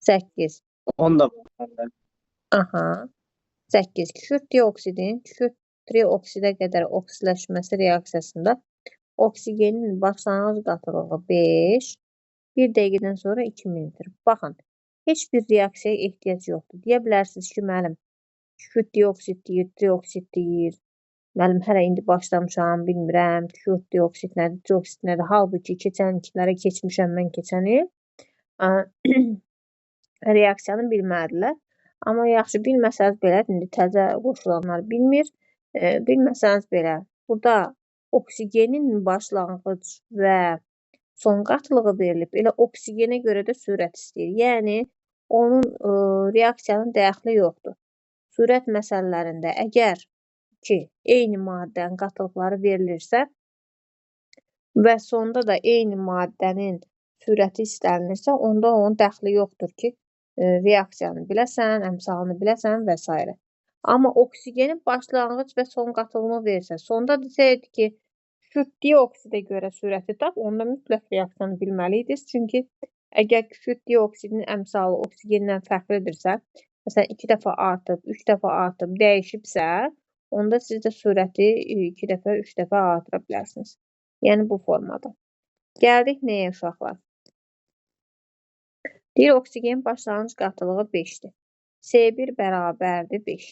8. 10 da Aha. 8. Kükürt dioksidin kükürt trioksidə qədər oksidləşməsi reaksiyasında oksigenin başlanğıc qatılığı 5, bir dəqiqədən sonra 2 mililitr. Baxın, heç bir reaksiyaya ehtiyac yoxdur. Deyə bilərsiniz ki, müəllim, kükürt dioksid deyir, trioksid deyir. Müəllim, hələ indi başlamışam, bilmirəm, kükürt dioksid nədir, trioksid nədir. Halbuki keçən illərə keçmişəm mən keçən il. Reaksiyanı bilməlidirlər. Amma yaxşı, bilməsəniz belə, indi təzə qoşulanlar bilmir. Bilməsəniz belə, burada oksigenin başlanğıc və son qatılığı verilib. Elə oksigenə görə də sürət istəyir. Yəni, onun reaksiyanın dəxli yoxdur. Sürət məsələlərində əgər ki, eyni maddənin qatılıqları verilirsə və sonda da eyni maddənin sürəti istənilirsə, onda onun dəxli yoxdur ki, reaksiyanı biləsən, əmsalını biləsən və s. Amma oksigenin başlanğıc və son qatılığını verirsə, sonda desəydi ki, kükürt dioksidə görə sürəti tap, onda mütləq reaksiyanı bilməliydiniz. Çünki əgər kükürt dioksidin əmsalı oksigendən fərqlidirsə, məsələn, 2 dəfə artıb, 3 dəfə artıb, dəyişibsə, onda siz də sürəti 2 dəfə, 3 dəfə artıra bilərsiniz. Yəni, bu formada. Gəldik nəyə uşaqlar? Deyir, oksigenin başlanğıc qatılığı 5-dir. S1 bərabərdir 5.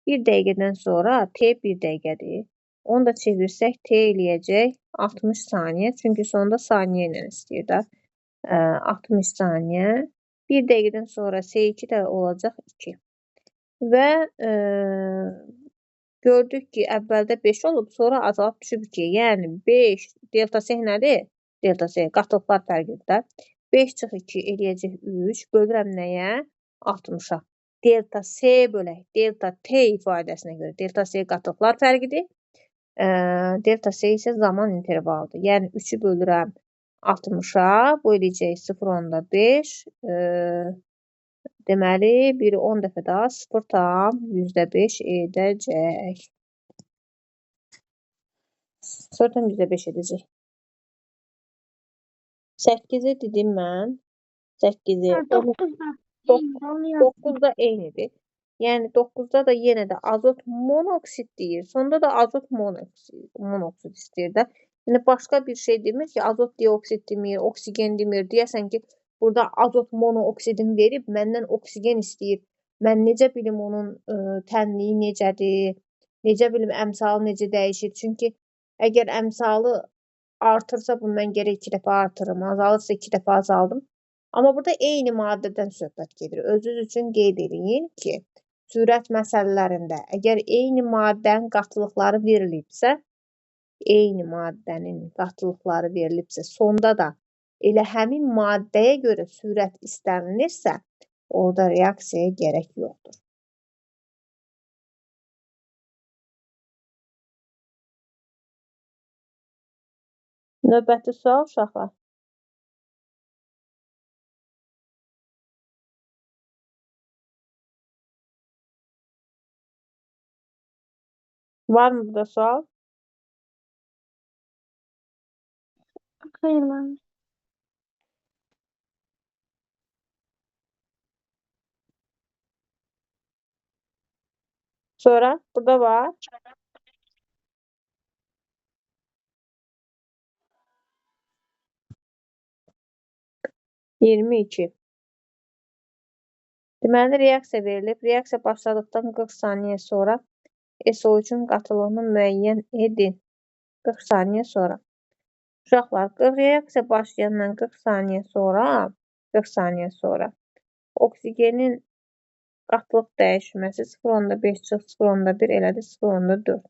Bir dəqiqədən sonra T 1 dəqiqədir. Onu da çevirsək, T eləyəcək 60 saniyə. Çünki sonda saniyə ilə istəyir də. 60 saniyə. Bir dəqiqədən sonra S2 də olacaq 2. Və gördük ki, əvvəldə 5 olub, sonra azalıb düşüb 2. Yəni, 5, delta S nədir? Delta S, qatılıqlar fərqidir də. 5 çıx 2 eləyəcək 3, bölürəm nəyə? 60-a. Delta S bölək delta T ifadəsinə görə delta S qatılıqlar fərqidir. Delta S isə zaman intervalıdır. Yəni, 3-ü bölürəm 60-a, bu eləyəcək 0,5. Deməli, 1-i 10 dəfə daha 0,5 edəcək. 0,5 edəcək. 8-i dedim mən. 8-i. 9-da. 9 da eynidir. Yəni 9-da da yenə də azot monoksid deyir. Sonda da azot monoksid istəyir də. Yəni başqa bir şey demir ki, azot dioksid demir, oksigen demir. Deyəsən ki, burada azot monooksidini verib məndən oksigen istəyir. Mən necə bilim onun tənliyi necədir? Necə bilim əmsalı necə dəyişir? Çünki əgər əmsalı artırsa, bunu mən gərək 2 dəfə artırım, azalırsa 2 dəfə azaldım. Amma burada eyni maddədən söhbət gedir. Özünüz üçün qeyd eləyin ki, sürət məsələlərində əgər eyni maddənin qatılıqları verilibsə, sonda da elə həmin maddəyə görə sürət istənilirsə, orada reaksiyaya gərək yoxdur. Növbəti sual uşaqlar. Var mı burada sual? Xeyr, müəllim. Sonra burada var. 22. Deməli, reaksiya verilib. Reaksiya başladıqdan 40 saniyə sonra SO3-ün qatılığını müəyyən edin. 40 saniyə sonra. Uşaqlar, reaksiya başlayandan 40 saniyə sonra, 40 saniyə sonra oksigenin qatılıq dəyişməsi 0,5 çıx 0,1 elədi 0,4.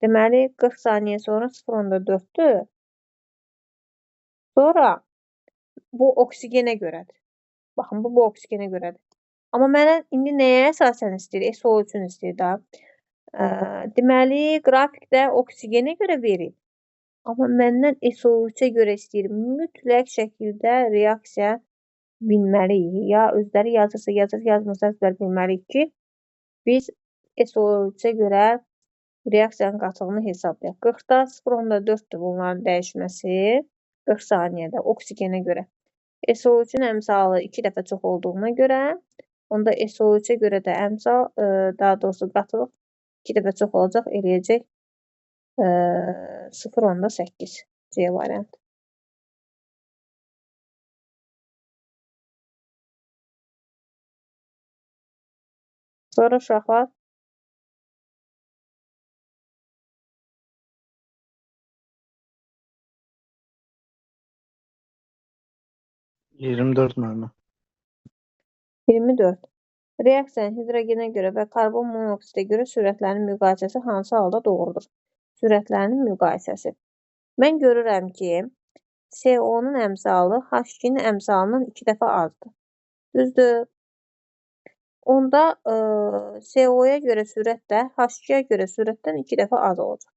Deməli, 40 saniyə sonra 0,4-dür. Sonra bu oksigenə görədir. Baxın, bu oksigenə görədir. Amma mənə indi nəyə əsasən istəyir? SO3-ün istəyir də. Deməli, qrafikdə oksigenə görə verir. Amma məndən SO3-ə görə istəyir. Mütləq şəkildə reaksiya bilməliyik. Ya özləri yazırsa yazır, yazmırsa əzbər bilməliyik ki, biz SO3-ə görə reaksiyanın qatılığını hesablayaq. 40-da 0,4-dür bunların dəyişməsi. 40 saniyədə oksigenə görə. SO3-ün əmsalı 2 dəfə çox olduğuna görə, onda SO3-ə görə də əmsal, daha doğrusu qatılıq 2 dəfə çox olacaq, eləyəcək 0,8 C variantı. Sonra uşaqlar. 24 müəllimə. 24. Reaksiyanın hidrogenə görə və karbon monoksidə görə sürətlərinin müqayisəsi hansı halda doğrudur? Sürətlərinin müqayisəsi. Mən görürəm ki, CO-nun əmsalı H2-nin əmsalından 2 dəfə azdır. Düzdür? Onda CO-ya görə sürət də H2-yə görə sürətdən 2 dəfə az olacaq.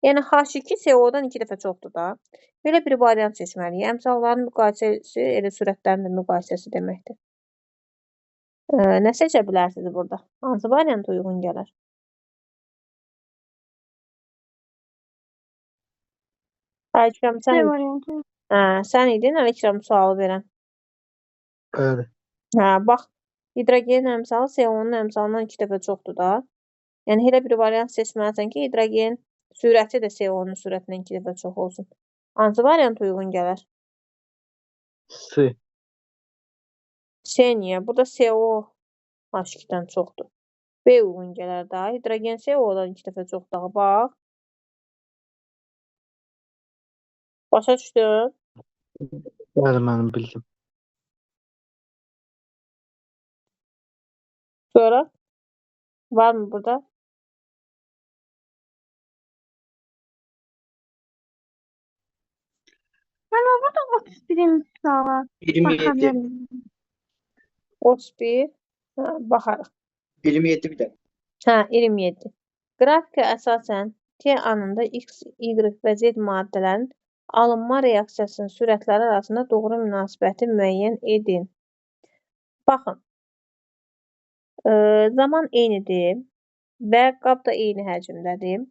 Yəni H2 CO-dan 2 dəfə çoxdur da. Belə bir variant seçməliyik. Əmsalların müqayisəsi elə sürətlərin də müqayisəsi deməkdir. Nə seçə bilərsiniz burada? Hansı variant uyğun gələr? Əlikram, C variantı. Hə, sən idin Əlikram sualı verən. Bəli. Hə, bax, hidrogenin əmsalı CO-nun əmsalından 2 dəfə çoxdur da. Yəni elə bir variant seçməlisən ki, hidrogen sürəti də CO-nun sürətindən 2 dəfə çox olsun. Hansı variant uyğun gələr? C. C niyə? Burada CO H2-dən çoxdur. B uyğun gələr daha. Hidrogen CO-dan 2 dəfə çoxdur. Bax. Başa düşdün? Bəli, mənim bildim. Sonra var mı burada? Mən burada 31-ci suala 27. baxa bilərəm. 31. Hə, baxarıq. 27 bir də. Hə, 27. Qrafikə əsasən T anında X, Y və Z maddələrin alınma reaksiyasının sürətləri arasında doğru münasibəti müəyyən edin. Baxın, zaman eynidir və qab da eyni həcmdədir.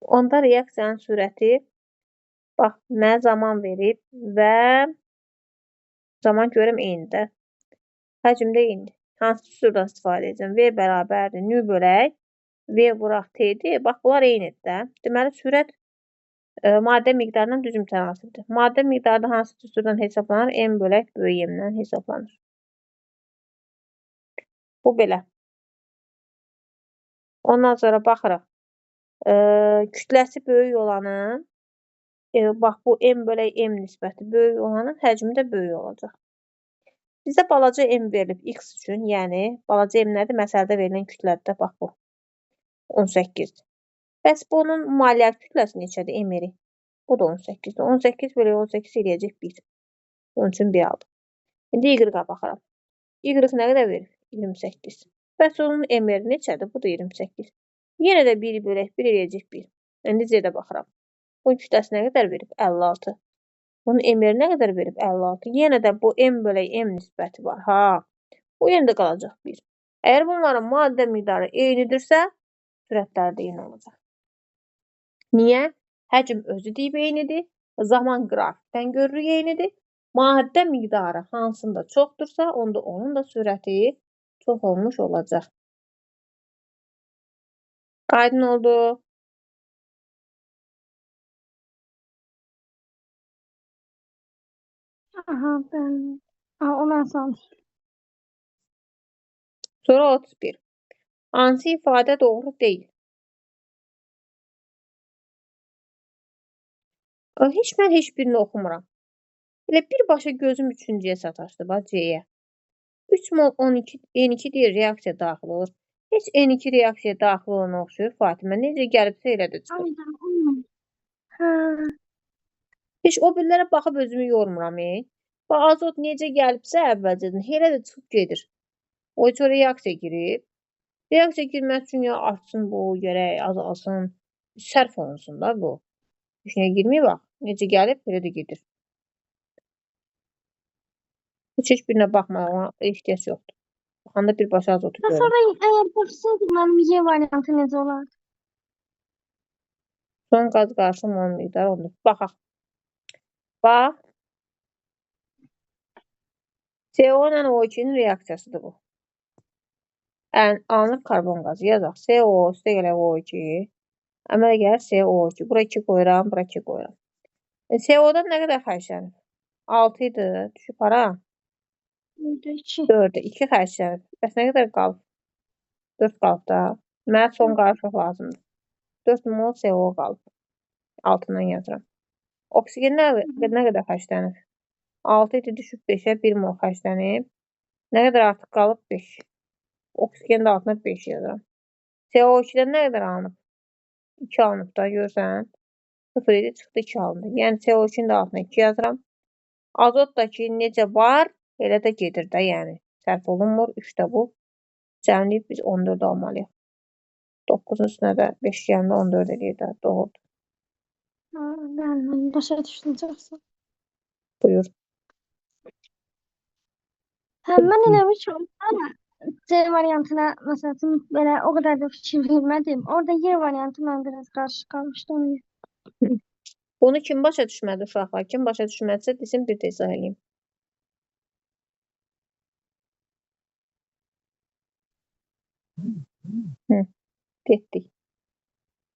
Onda reaksiyanın sürəti, bax, mənə zaman verib və zaman görüm eynidir. Həcm də eynidir. Hansı düsturdan istifadə edəcəm? V bərabərdir nü bölək V vuraq T-dir. Bax, bunlar eynidir də. Deməli, sürət maddə miqdarından düz mütənasibdir. Maddə miqdarı da hansı düsturdan hesablanır? M bölək böyük M-dən hesablanır. Bu belə. Ondan sonra baxırıq. Kütləsi böyük olanın, bax, bu M bölək M nisbəti böyük olanın həcmi də böyük olacaq. Bizdə balaca M verilib X üçün, yəni balaca M nədir? Məsələdə verilən kütlədir də, bax bu. 18-dir. Bəs bunun molyar kütləsi neçədir? M-eri. Bu da 18-dir. 18 bölü 18 eləyəcək 1. Onun üçün 1 aldım. İndi Y-a baxıram. Y nə qədər verir? 28. Bəs onun M-eri neçədir? Bu da 28. Yenə də 1 bölək 1 eləyəcək 1. İndi Z-də baxıram. Bunun kütləsi nə qədər verib? 56. Bunun M-eri nə qədər verib? 56. Yenə də bu M bölək M nisbəti var. Ha, bu yenə də qalacaq 1. Əgər bunların maddə miqdarı eynidirsə, sürətləri də eyni olacaq. Niyə? Həcm özü deyib eynidir, zaman qrafikdən görürük eynidir. Maddə miqdarı hansında çoxdursa, onda onun da sürəti çox olmuş olacaq. Aydın oldu. Aha, bəli. Aha, o mən salmışım. Soru 31. Hansı ifadə doğru deyil? Heç mən heç birini oxumuram. Elə birbaşa gözüm üçüncüyə sataşdı, bax C-yə. 3 mol 12, N2 deyir, reaksiya daxil olur. Heç N2 reaksiyaya daxil olana oxşuyur Fatimə. Necə gəlibsə elə də çıxır. Hə. Heç o birilərə baxıb özümü yormuram. Bax, azot necə gəlibsə əvvəlcədən, elə də çıxıb gedir. O heç o reaksiya girib. Reaksiya girmək üçün ya artsın bu, gərək azalsın, sərf olunsun da bu. Heç nəyə girməyib bax. Necə gəlib, elə də gedir. Heç birinə baxmağa ehtiyac yoxdur. Baxanda birbaşa azotu görür. Sonra əgər baxsaydı, mənim Y variantı necə olardı? Son qaz qarışım onun miqdarı 14. Baxaq. Bax. CO ilə O2-nin reaksiyasıdır bu. Alınır karbon qazı. Yazaq. CO üstə gələk O2. Əmələ gəlir CO2. Bura 2 qoyuram, bura 2 qoyuram. CO-dan nə qədər xərclənib? 6 idi. Düşüb hara? 2. 4-ə. 2 xərclənib. Bəs nə qədər qalıb? 4 qalıb da. Mənə son qarışıq lazımdır. 4 mol CO qalıb. Altından yazıram. Oksigen nə qədər xərclənib? 6 idi, düşüb 5-ə, 1 mol xərclənib. Nə qədər artıq qalıb? 5. Oksigen də altına 5 yazıram. CO2-dən nə qədər alınıb? 2 alınıb da, görürsən. 0 idi, çıxdı 2 alındı. Yəni CO2-nin də altına 2 yazıram. Azot da ki, necə var, elə də gedir də, yəni. Sərf olunmur. 3 də bu. Cəmləyib biz 14 almalıyıq. 9-un üstünə də 5 gələndə 14 eləyir də. Doğrudur. Bəli, başa düşdüm, çox sağ ol. Buyur. Hə, mən elə bil ki, orada C variantına məsəl üçün belə o qədər də fikir vermədim. Orada Y variantı mən biraz qarışıq qalmışdı ona görə. Bunu kim başa düşmədi uşaqlar? Kim başa düşmədisə desin, bir də izah eləyim. Getdik.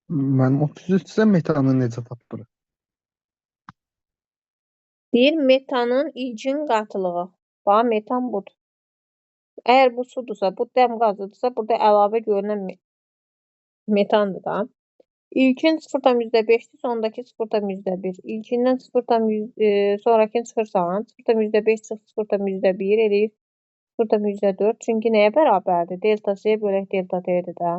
Mənim 33-də metanı necə tapdırır? Deyir, metanın ilkin qatılığı. Bax, metan budur. Əgər bu sudursa, bu dəm qazıdırsa, burada əlavə görünən metandır da. İlkin 0,5-dir, sondakı 0,1. İlkindən 0,1, sonrakini çıxırsan, 0,5 çıx 0,1 eləyir 0,4. Çünki nəyə bərabərdir? Delta C bölək delta T-dir də.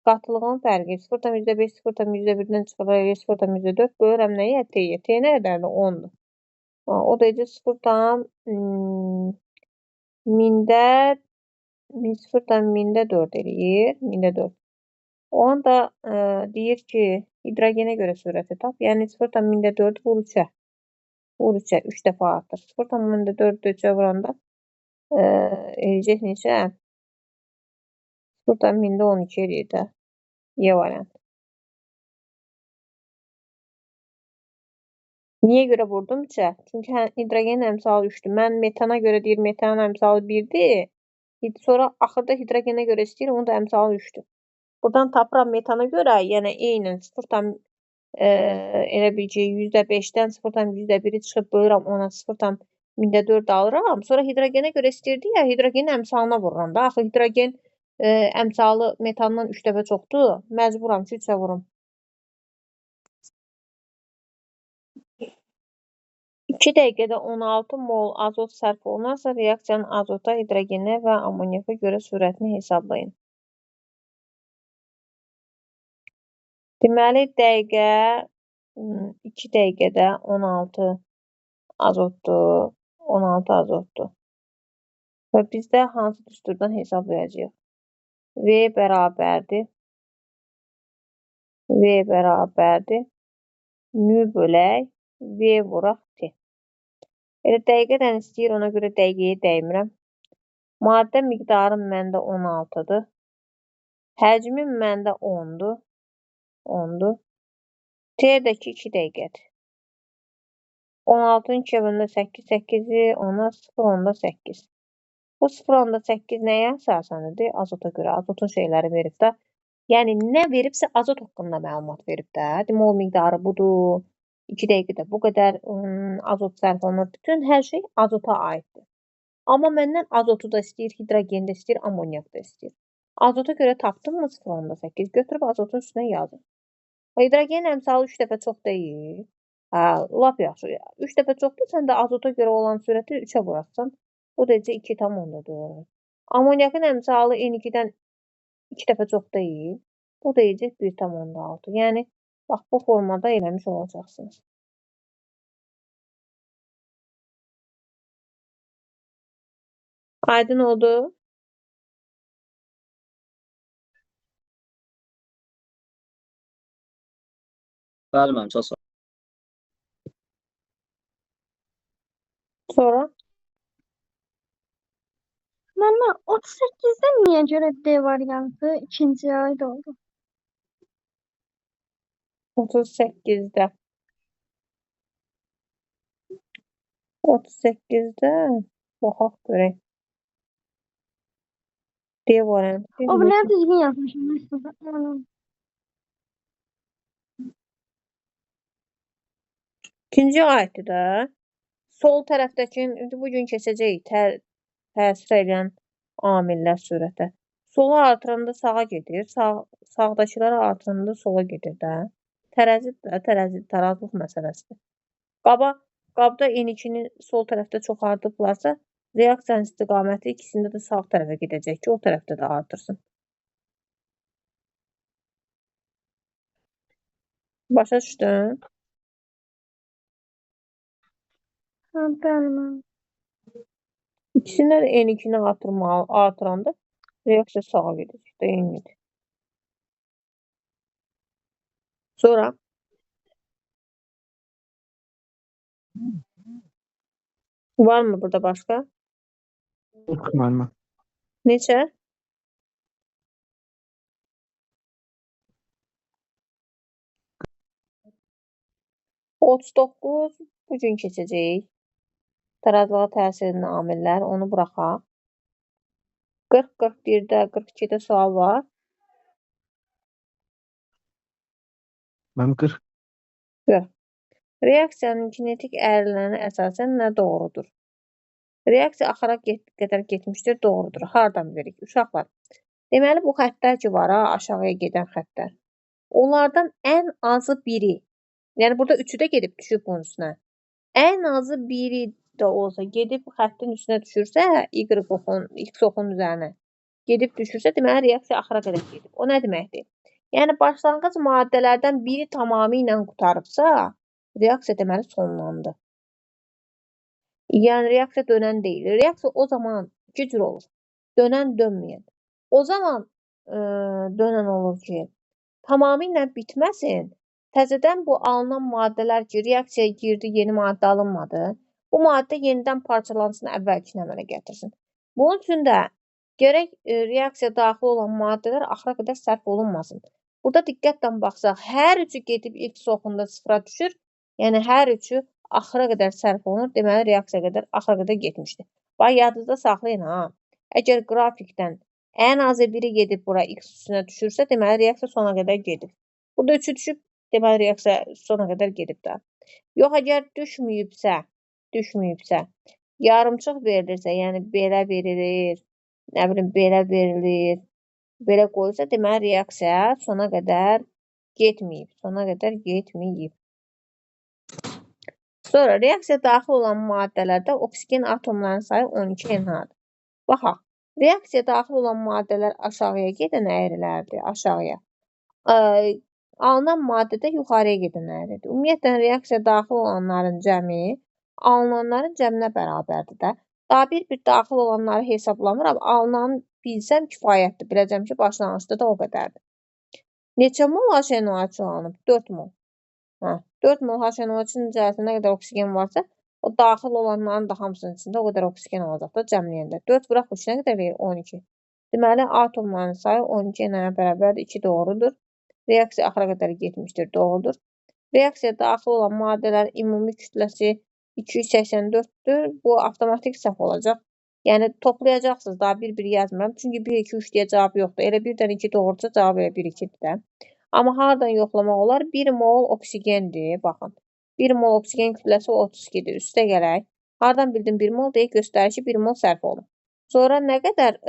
Qatılığın fərqi 0,5, 0,1-dən çıxır, eləyir 0,4. Bölürəm nəyə? T-yə. T nə qədərdir? 10-dur. O da eləyir 0,4 eləyir. 1004. Onu da deyir ki, hidrogenə görə sürəti tap. Yəni 0,4 vur 3-ə. Vur 3-ə, 3 dəfə artır. 0,4 3-ə vuranda eləyəcək neçə? 0,12 eləyir də. Y variantı. Niyə görə vurdum 3-ə? Çünki hidrogenin əmsalı 3-dür. Mən metana görə deyir, metanın əmsalı 1-dir. Sonra axırda hidrogenə görə istəyir, onun da əmsalı 3-dür. Buradan tapıram metana görə, yəni eynən 0, elə bil ki, %5-dən 0,1-i çıxıb bölürəm ona 0,4 alıram. Sonra hidrogenə görə istəyirdi ya, hidrogenin əmsalına vururam da. Axı hidrogen əmsalı metandan 3 dəfə çoxdur. Məcburam ki, 3-ə vurum. 2 dəqiqədə 16 mol azot sərf olunarsa, reaksiyanın azota, hidrogenə və amonyaka görə sürətini hesablayın. Deməli, dəqiqə, 2 dəqiqədə 16 azotdur, 16 azotdur. Və biz də hansı düsturdan hesablayacağıq? V bərabərdir, V bərabərdir, nü bölək, V vuraq T. Elə dəqiqədən istəyir, ona görə dəqiqəyə dəymirəm. Maddə miqdarım məndə 16-dır. Həcmim məndə 10-dur. 10-dur. T də ki 2 dəqiqədir. 16-nın 2-yə böləndə 8, 8-i ona 0,8. Bu 0,8 nəyə əsasən idi? Azota görə. Azotun şeyləri verib də. Yəni, nə veribsə azot haqqında məlumat verib də. Mol miqdarı budur. 2 dəqiqədə bu qədər azot sərf olunur. Bütün hər şey azota aiddir. Amma məndən azotu da istəyir, hidrogeni də istəyir, amonyak da istəyir. Azota görə tapdım mı 0,8? Götürüb azotun üstünə yazın. Hidrogenin əmsalı 3 dəfə çox deyil. Hə, lap yaxşı. 3 dəfə çoxdur, sən də azota görə olan sürəti 3-ə vurarsan. O da 2,4. Amonyakın əmsalı N2-dən 2 dəfə çox deyil. Bu da 1,6. Yəni, bax, bu formada eləmiş olacaqsınız. Aydın oldu? Bəli, mənim, çox sağ ol. Sonra? Müəllimə, 38-də niyə görə D variantı ikinci aid oldu? 38-də. 38-də. Baxaq görək. D variantı. O nə düzgün yazmışım aslında. Yəni, İkinci aiddir də. Sol tərəfdəki, indi bu gün keçəcəyik təsir edən amillər sürətə. Sola artıranda sağa gedir, sağdakıları artıranda sola gedir də. Tərəzidir də, tərəzi, tarazlıq məsələsidir. Qabda N2-ni sol tərəfdə çox artıblarsa, reaksiyanın istiqaməti ikisində də sağ tərəfə gedəcək ki, o tərəfdə də artırsın. Başa düşdün? Ha, bəli, müəllim. İkisində də N2-ni artıranda reaksiya sağa gedəcək də, eynidir. Sonra var mı burada başqa? 40 müəllimə. Neçə? 39 bu gün keçəcəyik. Tarazlığa təsir edən amillər, onu buraxaq. 40, 41-də, 42-də sual var. Mənim 40. 40. Reaksiyanın kinetik əyrilərinə əsasən nə doğrudur? Reaksiya axıra qədər getmişdir, doğrudur. Hardan bilirik? Uşaqlar, deməli, bu xəttlər ki var, ha, aşağıya gedən xəttlər. Onlardan ən azı biri, yəni burada üçü də gedib düşüb bunun üstünə. Ən azı biri də olsa gedib xəttin üstünə düşürsə, Y oxun, X oxunun üzərinə gedib düşürsə, deməli, reaksiya axıra qədər gedib. O nə deməkdir? Yəni, başlanğıc maddələrdən biri tamamilə qurtarıbsa, reaksiya deməli sonlandı. Yəni, reaksiya dönən deyil. Reaksiya o zaman iki cür olur. Dönən, dönməyən. O zaman dönən olur ki, tamamilə bitməsin. Təzədən bu alınan maddələr ki, reaksiyaya girdi, yeni maddə alınmadı. Bu maddə yenidən parçalansın, əvvəlkini əmələ gətirsin. Bunun üçün də gərək reaksiya daxil olan maddələr axıra qədər sərf olunmasın. Burada diqqətlə baxsaq, hər üçü gedib ilk oxunda sıfıra düşür. Yəni, hər üçü axıra qədər sərf olunur. Deməli, reaksiya qədər axıra qədər getmişdi. Bax, yadınızda saxlayın ha. Əgər qrafikdən ən azı biri gedib bura X üstünə düşürsə, deməli, reaksiya sona qədər gedib. Burada üçü düşüb, deməli, reaksiya sona qədər gedib də. Yox, əgər düşməyibsə, yarımçıq verilirsə, yəni belə verilir, nə bilim, belə verilir, belə qoyulsa, deməli, reaksiya sona qədər getməyib. Sona qədər getməyib. Sonra reaksiya daxil olan maddələrdə oksigen atomlarının sayı 12 NH-dır. Baxaq, reaksiya daxil olan maddələr aşağıya gedən əyrilərdir, aşağıya. Alınan maddədə yuxarıya gedən əyridir. Ümumiyyətlə, reaksiya daxil olanların cəmi alınanların cəminə bərabərdir də. Daha bir-bir daxil olanları hesablamıram. Alınanı bilsəm kifayətdir. Biləcəm ki, başlanğıcda da o qədərdir. Neçə mol HNO3 alınıb? 4 mol. Hə, 4 mol HNO3-ün içərisində nə qədər oksigen varsa, o daxil olanların da hamısının içində o qədər oksigen olacaq da cəmləyəndə. 4 vuraq 3 nə qədər verir? 12. Deməli, atomların sayı 12 NH bərabərdir. 2 doğrudur. Reaksiya axıra qədər getmişdir. Doğrudur. Reaksiya daxil olan maddələrin ümumi kütləsi 284-dür. Bu avtomatik səhv olacaq. Yəni, toplayacaqsınız. Daha bir-bir yazmıram. Çünki 1, 2, 3 deyə cavab yoxdur. Elə 1-dən 2 doğruca cavab elə 1, 2-dir də. Amma hardan yoxlamaq olar? 1 mol oksigendir. Baxın. 1 mol oksigen kütləsi 32-dir. Üstə gələk. Hardan bildim 1 mol deyə göstərir ki, 1 mol sərf olunub. Sonra nə qədər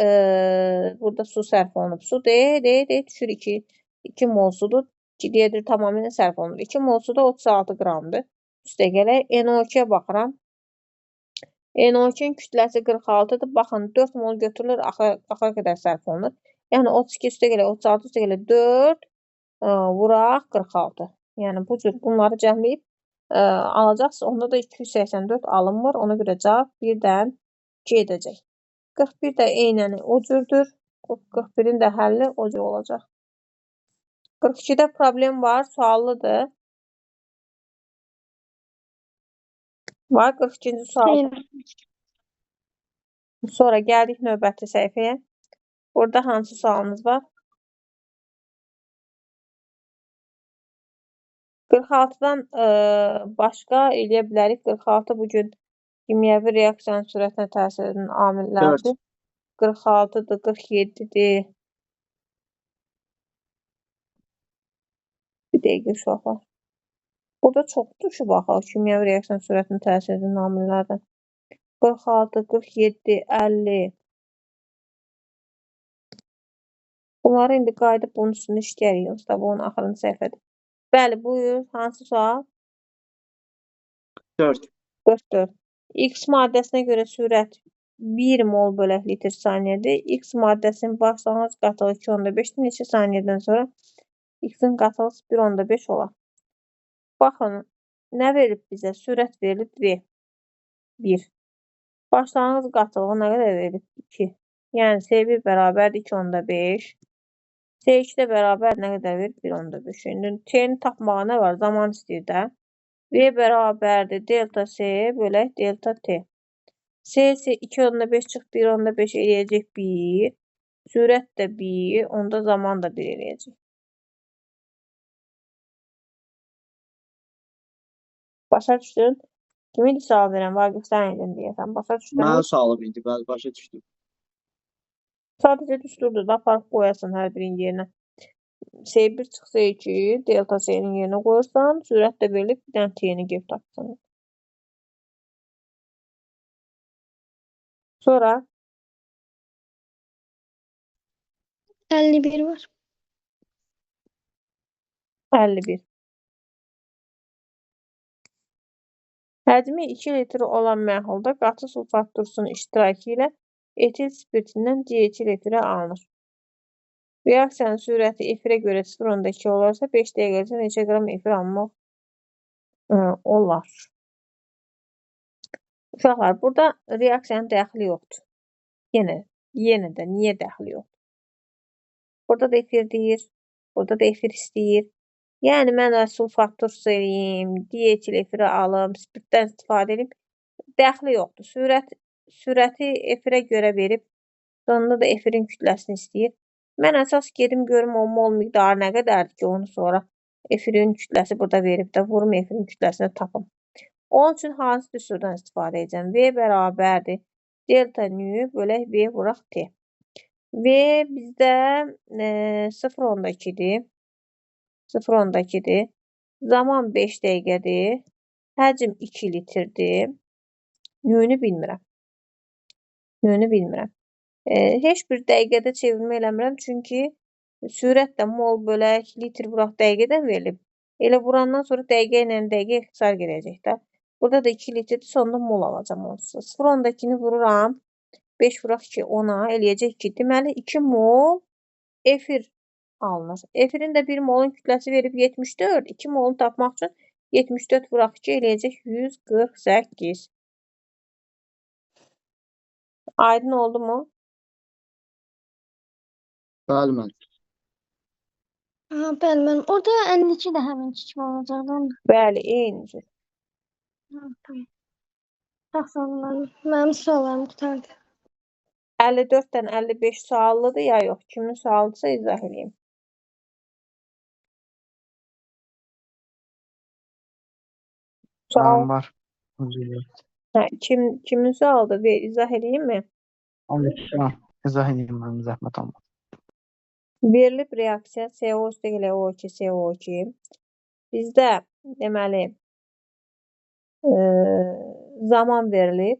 burada su sərf olunub? Su D, D, D düşür 2. 2 mol sudur. Deyədir, tamamilə sərf olunur. 2 mol su da 36 qramdır. Üstə gələk. NO2-yə baxıram. NO2-nin kütləsi 46-dır. Baxın, 4 mol götürülür, axıra qədər sərf olunur. Yəni, 32 üstə gələk, 36 üstə gələk, 4 vuraq 46. Yəni, bu cür bunları cəmləyib alacaqsınız. Onda da 284 alınmır. Ona görə cavab 1-dən 2 edəcək. 41 də eynən o cürdür. 41-in də həlli o cür olacaq. 42-də problem var, suallıdır. Var 42-ci sual. Xeyr. Sonra gəldik növbəti səhifəyə. Burada hansı sualımız var? 46-dan başqa eləyə bilərik. 46 bugün Kimyəvi reaksiyanın sürətinə təsir edən amillərdir. 46-dır, 47-dir. Bir dəqiqə uşaqlar. Burada çox düşüb axı kimyəvi reaksiyanın sürətinə təsir edən amillərdən. 46, 47, 50. Bunları indi qayıdıb bunun üstündə işləyirik. Onsuz da bunun axırıncı səhifədir. Bəli, buyur. Hansı sual? 4. 44. X maddəsinə görə sürət 1 mol bölək litr saniyədir. X maddəsinin başlanğıc qatılığı 2,5-dir. Neçə saniyədən sonra X-in qatılığı 1,5 olar? Baxın, nə verib bizə? Sürət verilib V. 1. Başlanğıc qatılığı nə qədər verilib? 2. Yəni S1 bərabərdir 2,5. S2 də bərabər nə qədər verib? 1,5. İndi T-ni tapmağa nə var? Zaman istəyir də. V bərabərdir delta S bölək delta T. S 2,5 çıx 1,5 eləyəcək 1. Sürət də 1, onda zaman da 1 eləyəcək. Başa düşdün? Kim idi sual verən? Vaqif sən idin deyəsən. Başa düşdün? Mənim sualım idi, bəli, başa düşdüm. Sadəcə düsturdur da, aparıb qoyasan hər birinin yerinə. S1 çıx S2, delta S-nin yerinə qoyursan, sürət də verilib, bir dənə T-ni gedib tapırsan. Sonra 51 var. 51. Həcmi 2 litr olan məhlulda qatı sulfat turşusunun iştirakı ilə etil spirtindən dietil efirə alınır. Reaksiyanın sürəti efirə görə 0,2 olarsa, 5 dəqiqə ərzində neçə qram efir almaq olar? Uşaqlar, burada reaksiyanın dəxli yoxdur. Yenə də niyə dəxli yoxdur? Burada da efir deyir, burada da efir istəyir. Yəni, mən sulfat turşusu eləyim, dietil efirə alım, spirtdən istifadə edeyim. Dəxli yoxdur. Sürəti efirə görə verib, sonunda da efirin kütləsini istəyir. Mən əsas gedim görüm o mol miqdarı nə qədərdir ki, onu sonra efirin kütləsi burada verib də vurum efirin kütləsini tapım. Onun üçün hansı düsturdan istifadə edəcəm? V bərabərdir delta nü bölək V vuraq T. V bizdə 0,2-dir. 0,2-dir. Zaman 5 dəqiqədir. Həcm 2 litrdir. Nü-nü bilmirəm. Nü-nü bilmirəm. Heç bir dəqiqədə çevirmə eləmirəm, çünki sürət də mol bölək litr vuraq dəqiqədən verilib. Elə vurandan sonra dəqiqə ilə dəqiqə ixtisar gedəcək də. Burada da 2 litrdir, sonunda mol alacağam onsuz. 0,2-ni vururam. 5 vuraq 2, 10-a eləyəcək 2. Deməli, 2 mol efir alınır. Efirin də 1 molun kütləsi verib 74. 2 molunu tapmaq üçün 74 vuraq 2 eləyəcək 148. Aydın oldu mu? Bəli, müəllim. Aha, bəli, müəllim. Orada 52 də həminki kimi olacaqdı. Bəli, eyni. Ha, tamam. Çox sağ olun müəllim. Mənim suallarım qurtardı. 54-dən 55 suallıdır ya yox? Kimin sualıdırsa izah eləyim. Sual. Mənim var. Hə, kimin sualıdır? Bir izah eləyim mi? İzah edeyim mənim, zəhmət olmaz. Verilib reaksiya CO üstəgələ O2, CO2. Bizdə deməli zaman verilib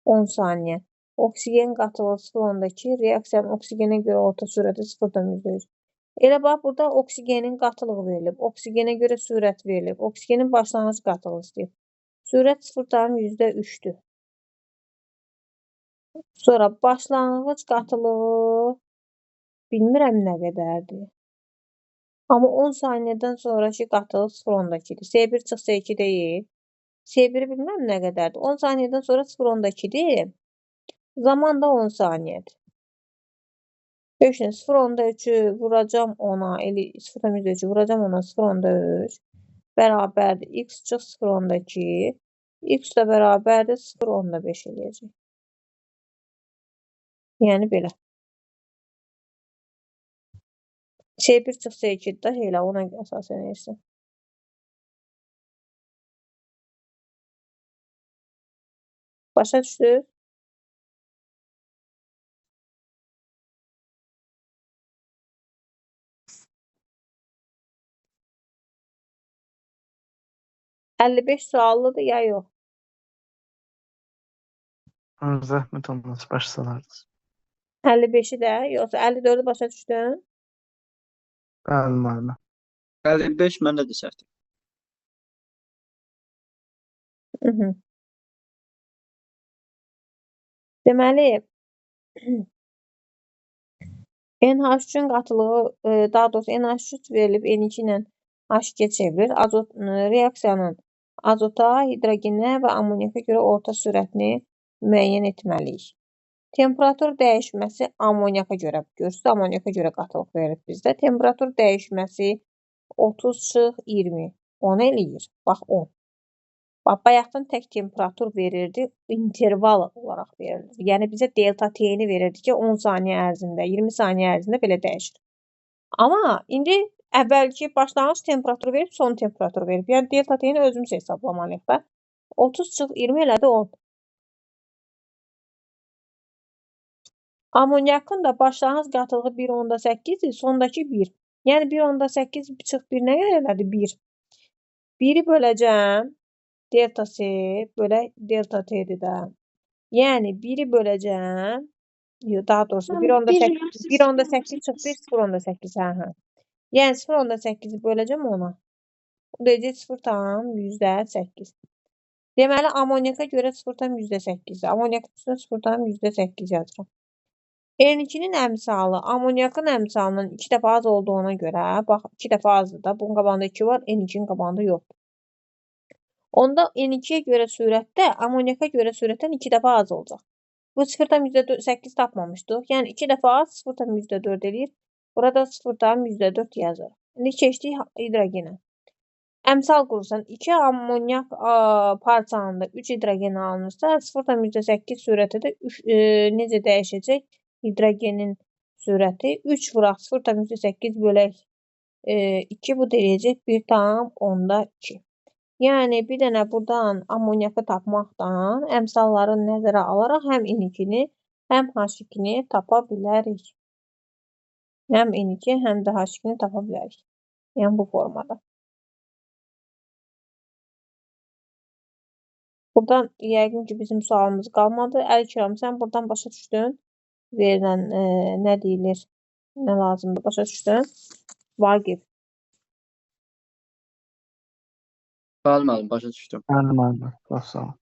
10 saniyə. Oksigen qatılığı 0,2, reaksiyanın oksigenə görə orta sürəti 0,3. Elə bax, burada oksigenin qatılığı verilib, oksigenə görə sürət verilib, oksigenin başlanğıc qatılığı istəyir. Sürət 0,3-dür. Sonra başlanğıc qatılığı bilmirəm nə qədərdir. Amma 10 saniyədən sonraki qatılıq 0,2-dir. S1 çıx S2 deyil. S1-i bilmirəm nə qədərdir. 10 saniyədən sonra 0,2-dir. Zaman da 10 saniyədir. 0,3-ü vuracam ona, 0,3-ü vuracam ona 0,3 bərabərdir. X çıx 0,2. X də bərabərdir 0,5 eləyəcək. Yəni belə. S1 çıx S2-dir də, elə ona əsasən eləyirsən. Başa düşdünüz? ...55 suallıdır ya yox? Zəhmət olmasa başa salardınız. 55-i də, yoxsa 54-ü başa düşdün? Bəli müəllimə. 55 məndə də səhvdir. Deməli, NH3-ün qatılığı, daha doğrusu NH3 verilib N2 ilə H2-yə çevrilir. Azot reaksiyanın azota, hidrogenə və amonyaka görə orta sürətini müəyyən etməliyik. Temperatur dəyişməsi amonyaka görə, görürsünüz, amonyaka görə qatılıq verilib bizdə. Temperatur dəyişməsi 30 çıx 20, 10 eləyir. Bax, 10. Bax, bayaqdan tək temperatur verirdi, interval olaraq verilirdi. Yəni, bizə delta T-ni verirdi ki, 10 saniyə ərzində, 20 saniyə ərzində belə dəyişir. Amma indi əvvəlki başlanğıc temperaturu verib, son temperaturu verib. Yəni, delta T-ni özümüz hesablamalıyıq da. 30 çıx 20 elədi 10. Amonyakın da başlanğıc qatılığı 1,8-dir, sondakı 1. Yəni, 1,8 çıx 1 nə qədər elədi? 1. 1-i böləcəm. Delta C bölək delta T-dir də. Yəni, 1-i böləcəm. Yox, daha doğrusu 1,8 çıx 1, 0,8. Hə. Yəni, 0,8-i böləcəm ona. O deyəcək 0,8. Deməli, amonyaka görə 0,8-dir. Amonyak üstünə 0,8 yazıram. N2-nin əmsalı, amonyakın əmsalının 2 dəfə az olduğuna görə, bax, 2 dəfə azdır da, bunun qabağında 2 var, N2-nin qabağında yoxdur. Onda N2-yə görə sürətdə, amonyaka görə sürətdən 2 dəfə az olacaq. Bu 0,8 tapmamışdıq. Yəni, 2 dəfə az 0,4 eləyir. Burada 0,4 yazırıq. İndi keçdik hidrogenə. Əmsal qurursan, 2 amonyak parçanında 3 hidrogen alınırsa, 0,8 sürəti də necə dəyişəcək? Hidrogenin sürəti 3 vuraq 0,8 bölək 2, bu da eləyəcək 1,2. Yəni, bir dənə buradan amonyakı tapmaqdan əmsalları nəzərə alaraq həm N2-ni, həm H2-ni tapa bilərik. Həm N2, həm də H2-ni tapa bilərik. Yəni, bu formada. Buradan yəqin ki, bizim sualımız qalmadı. Əli-Kiram, sən buradan başa düşdün? Verilən nə deyilir, nə lazımdır, başa düşdün? Vaqif. Bəli, müəllim, başa düşdüm. Bəli müəllimə. Çox sağ olun.